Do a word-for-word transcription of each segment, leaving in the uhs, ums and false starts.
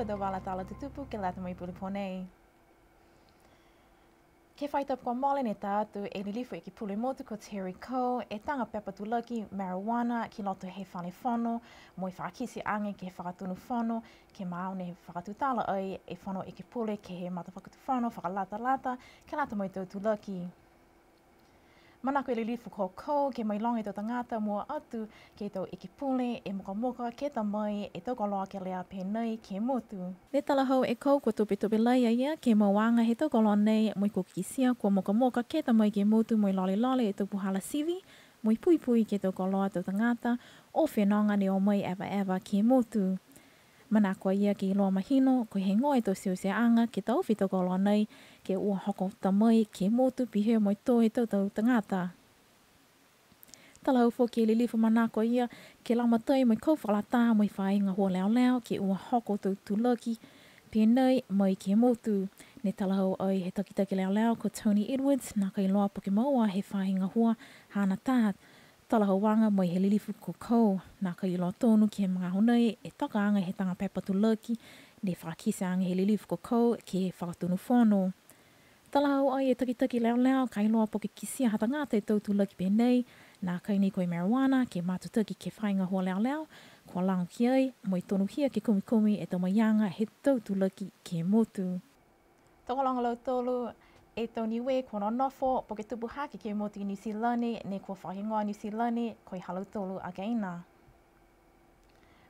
Tau vala tala tutupu ke lata mo e pule pō nei. Ke he faahi tapu kua mole ne ta atu e Lilifu Ekepule Motu ko Terry Coe e taga pepa tulaki marijuana ki loto he fale fono, mo e fakakite age ke he fakatonu fono, ke maeke ne fakatutala ai e Fono Ekepule ke he matafakatufono fakalatalata, ke lata mo e tau tulaki. Manako e Lilifu ko Coe ke mailoga e tau tagata mua atu ke he tau ekepule e mukamuka ke ta mai e tau koloa kelea pēnei ke he motu. Ne talahau e Coe kua tupetupe lahi a ia ke he mauaga he tau koloa nei, mo e kua kitia kua mukamuka ke ta mai ke he motu mo e lolelole e tau puhala sivi, mo e puipui ke he tau koloa tau tagata o fenoga ne o mai evaeva ke he motu. Manako a ia ke iloa mahino ko e heigoa e tau teuteuaga ke taofi e tau koloa nei, ke ua hoko ta mai ke he motu pihia mo e tō he tau tau tagata. Talahau foki e Lilifu manako a ia ke lagomatai mo e kau fakalataha mo e faahi gahua leoleo ke ua hoko tau tulaki pēnei mai ke he motu. Ne talahau ai he takitaki leoleo ko Tony Edwards, nākai iloa po ke moua he faahi gahua haana taha talahauaga mai he Lilifu ko Coe. Nākai iloa tonu ke he magaaho nei e tokaaga he taga pepa tulaki ne fakakite age he Lilifu ko Coe ke he fakatonu fono. Talahau ai e takitaki leoleo, ka e iloa po ke kitia ha tagata e tau tulaki pēnei, nākai ni ko e marijuana, ke matutaki ke he faahi gahua leoleo kua lago ki ai, mo e tonuhia ke kumikumi e tau maiaga he tau tulaki ke he motu. Tokologa a lautolu e tau Niue kua nonofo po ke tupu hake ke he motu i Niu Silani, ne kua fakahigoa Niu Silani ko e ha lautolu a keina.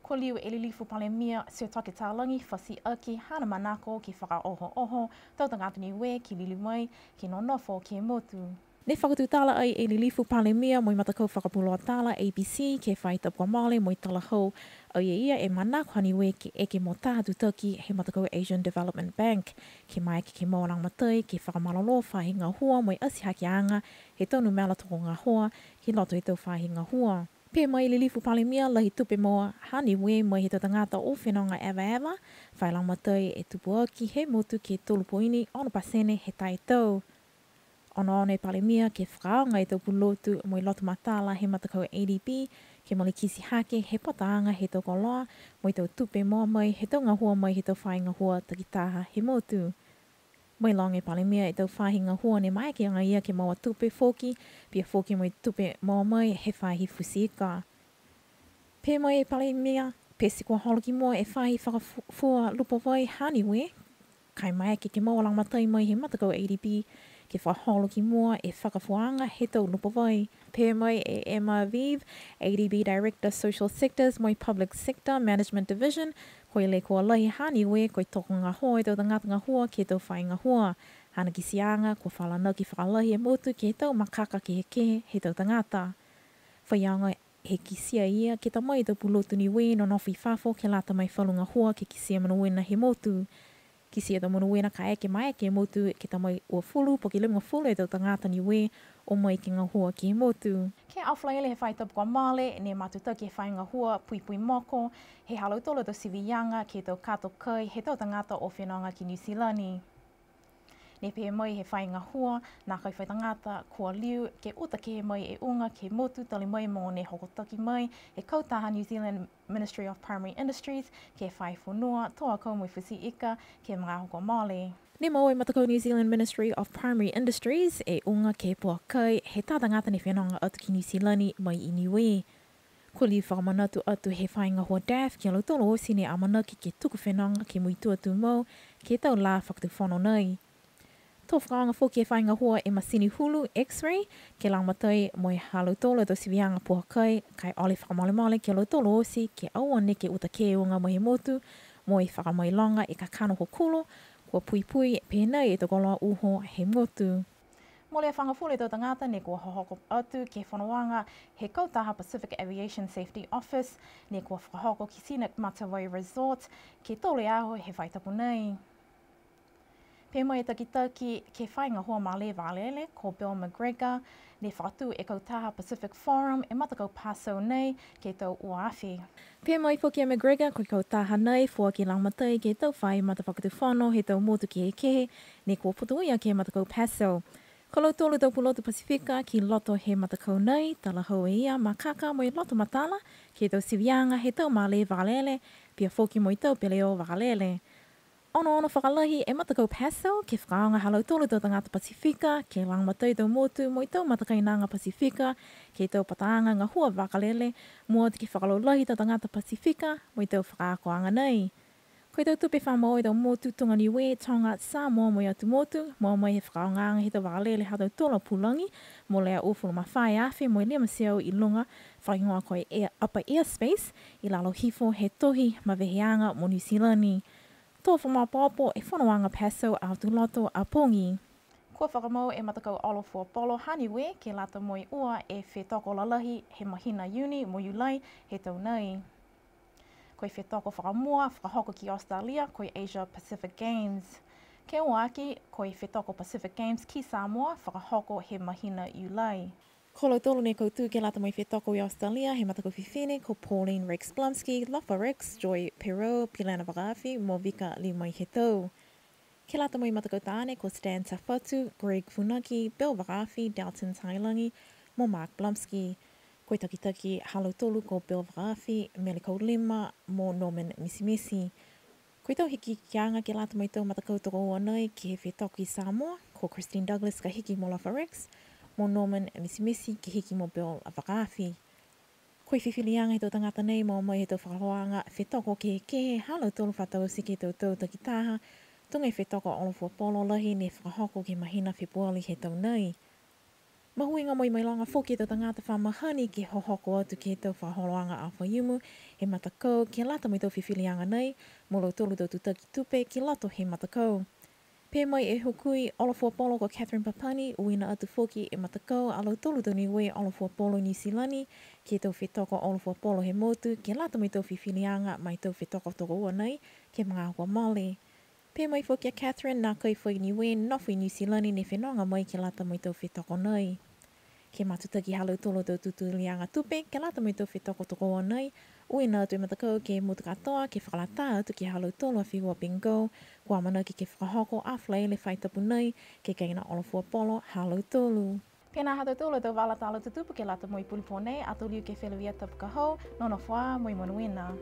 Kua liu e Lilifu Palemia Sir Toke Talagi fati aki haana manako ke fakaohooho tau tagata Niue ke liliu mai ke nonofo ke he motu. Ne fakatutala ai e Lilifu Palemia mo e matakau fakapuloa tala A B C ke he faahi tapu kua mole mo e talahau ai e ia e manako ha Niue ke eke mo taha tutaki he matakau Asian Development Bank, ke maeke ke moua lagomatai ke fakamalolō faahi gahua mo e ati hakeaga he tau numela tokogahoa ki loto he tau faahi gahua. Pehē mai e Lilifu Palemia, lahi tupe moua ha Niue mai he tau tagata o fenoga evaeva, fai lagomatai e tupu aki he motu ke tolu poini ono pasene he taha e tau. Onoono e Palemia ke fakaaoga e tau pulotu mo e loto matala he matakau A D B, ke malikiti hake he pataaga he tau koloa mo e tau tupe moua mai he tau gahua mai he tau faahi gahua takitaha he motu. Mailoga e Palemia e tau faahi gahua ne maeke agaia ke moua tupe foki, pihia foki mo e tupe moua mai he faahi futi ika. Pehē mai e Palemia, pete kua holo ki mua e faahi fakafua lupo vai ha Niue, ka e maeke ke moua lagomatai mai he matakau A D B ke fakaholo ki mua e fakafuaaga he tau lupo vai. Pehē mai e Emma Vive, A D B Director Social Sectors mo e Public Sector Management Division, ko e lekua lahi ha Niue ko e tokogahoa e tau tagata gahua ke he tau faahi gahua. Haana kitiaaga kua falanaki fakalahi e motu ke he tau makaka kehekehe he tau tagata. Faiaoga he kitia e ia ke ta mai e tau pulotu Niue nonofo i fafo ke lata mo e falu gahua ke kitia e monuina he motu. Kitia e tau monuina kaeke maeke e motu ke ta mai uafulu po ke limagofulu e tau tagata Niue o mai ke gahua ke he motu. Ke he Aho Falaile he faahi tapu kua mole, ne matutaki he faahi gahua Puipui Moko he ha lautolu a tau siviaga ke he tau kato kai he tau tagata o fenoga ki Niu Silani. Ne pehē mai he faahi gahua, nākai fai tagata kua liu ke uta kehe mai e uga ke he motu, tali mai mo ne hokotaki mai he kautaha New Zealand Ministry of Primary Industries ke he faahi fonua, tō akau mo e futi ika ke he magaaho kua mole. Ne moua e matakau New Zealand Ministry of Primary Industries e uga ke he puha kai he taha tagata ne fenoga atu ki Niu Silani mai i Niue. Kua liu fakamanatu atu he faahi gahua DAFF ki a lautolu oti ne amanaki ke tuku fenoga ke muitua tumau ke he tau lā fakatufono nei. To fakaaoga foki he faahi gahua e masini hulu, X-ray, ke lagomatai mo e ha lautolu a tau siviaga puha kai, ka e ole fakamolemole ki a lautolu oti ke aua neke uta kehe e uga mai he motu, mo e fakamailoga e kakano hokulo, kua puipui pēnei e tau koloa uho he motu. Mole e fagofulu e tau tagata ne kua hohoko atu ke he fonoaga he kautaha Pacific Aviation Safety Office, ne kua fakahoko ki Scenic Matavai Resort, ke tolu e aho he faahi tapu nei. Pehē mai e takitaki ke he faahi gahua malē vakalele ko Bill McGregor, ne fakatū e kautaha Pacific Forum e matakau PASO nei ke he tau ua afe. Pehē mai foki a McGregor, ko e kautaha nei foaki lagomatai ke he tau faahi matafakatufono he tau motu kehekehe, ne kua putoia ke he matakau PASO. Ko lautolu tau pulotu Pasifika ki loto he matakau nei, talahau e ia, makaka mo e loto matala ke he tau siviaga he tau malē vakalele, pihia foki mo e tau peleō vakalele. Onoono fakalahi e matakau PASO ke fakaaoga ha lautolu tau tagata Pasifika ke lagomatai tau motu mo e tau matakainaga Pasifika ke he tau pataaga gahua vakalele, mua atu ke fakalaulahi tau tagata Pasifika mo e tau fakaakoaga nei. Ko e tau tupe fa moua e tau motu tuga Niue, Toga, Samoa mo e atu motu, moua mai he fakaaogaaga he tau vakalele ha tautolu a pulagi, molea uafulu ma fā e afe mo e lima e teau i luga, fakahigoa ko e Air, Upper Airspace, i lalo hifo he tohi maveheaga mo Niu Silani. To fakamaopoopo e fonoaga PASO a Tuloto a pogi. Kua fakamau e matakau olo fuapolo ha Niue ke lata mo e ua e fetoko lalahi he mahina Iuni mo Iulai he tau nei. Ko e fetoko fakamua fakahoko ki Australia, ko e Asia Pacific Games. Ke ua aki, ko e fetoko Pacific Games ki Samoa, fakahoko he mahina Iulai. Ko lautolu ne kautū ke lata mo e fetoko i Australia he matakau fifine, ko Pauline Rex Blumsky, Lofa Rex, Joy Perreault, Pilena Vakaafi, mo Vika Limaihetau. Ke lata mo e matakau taane, ko Stan Tafatu, Greg Funaki, Bill Vakaafi, Dalton Tailagi, mo Mark Blumsky. Ko e takitaki ha lautolu ko Bill Vakaafi, Mele Kaulima, mo Norman Mitimiti. Ko e tau hikihikiaga ke lata mo e tau matakau tokoua nei ke he fetoko i Samoa, ko Christine Douglas ka hiki mo Lofa Rex, mo Norman Mitimiti ke hiki mo Bill Vakaafi. Ko e fifiliaga he tau tagata nei, moua mai he tau fakaholoaga fetoko kehekehe ha lautolu fa taute ke he tau tau takitaha, tuga e fetoko olo fuapolo lahi ne fakahoko ke he mahina Fepuali he tau nei. Mahuiga mo e mailoga foki e tau tagata fa mahani ke hohoko atu ke he tau fakaholoaga a Faiumu he matakau ke lata mo e tau fifiliaga nei, mo lautolu tau tutaki tupe ki loto he matakau. Pehē mai e hukui olo fuapolo ko Catherine Papani, uiina atu foki e matakau a lautolu tau Niue olo fuapolo Niu Silani, ke he tau fetoko olo fuapolo he motu, ke lata mo e tau fifiliaga ma e tau fetoko tokoua nei, ke he magaaho kua mole. Pehē mai foki a Catherine, nākai fai Niue, nofo i Niu Silani ne fenoga mai ke lata mo e tau fetoko nei. Ke matutaki ha lautolu a tau tutuliaga tupe, ke lata mo e tau fetoko tokoua nei, uiina atu e matakau ke he motu katoa, ke fakalataha atu ke he ha lautolu a feua bingo, kua amanaki ke fakahoko a Falaile faahi tapu nei, ke he kaina olo fuapolo ha lautolu. Pihia ha tautolu a tau vala tala tutupu ke lata mo e pulipō nei, ato liu ke feleveia tapu ka hau, nonofo ā mo e monuina.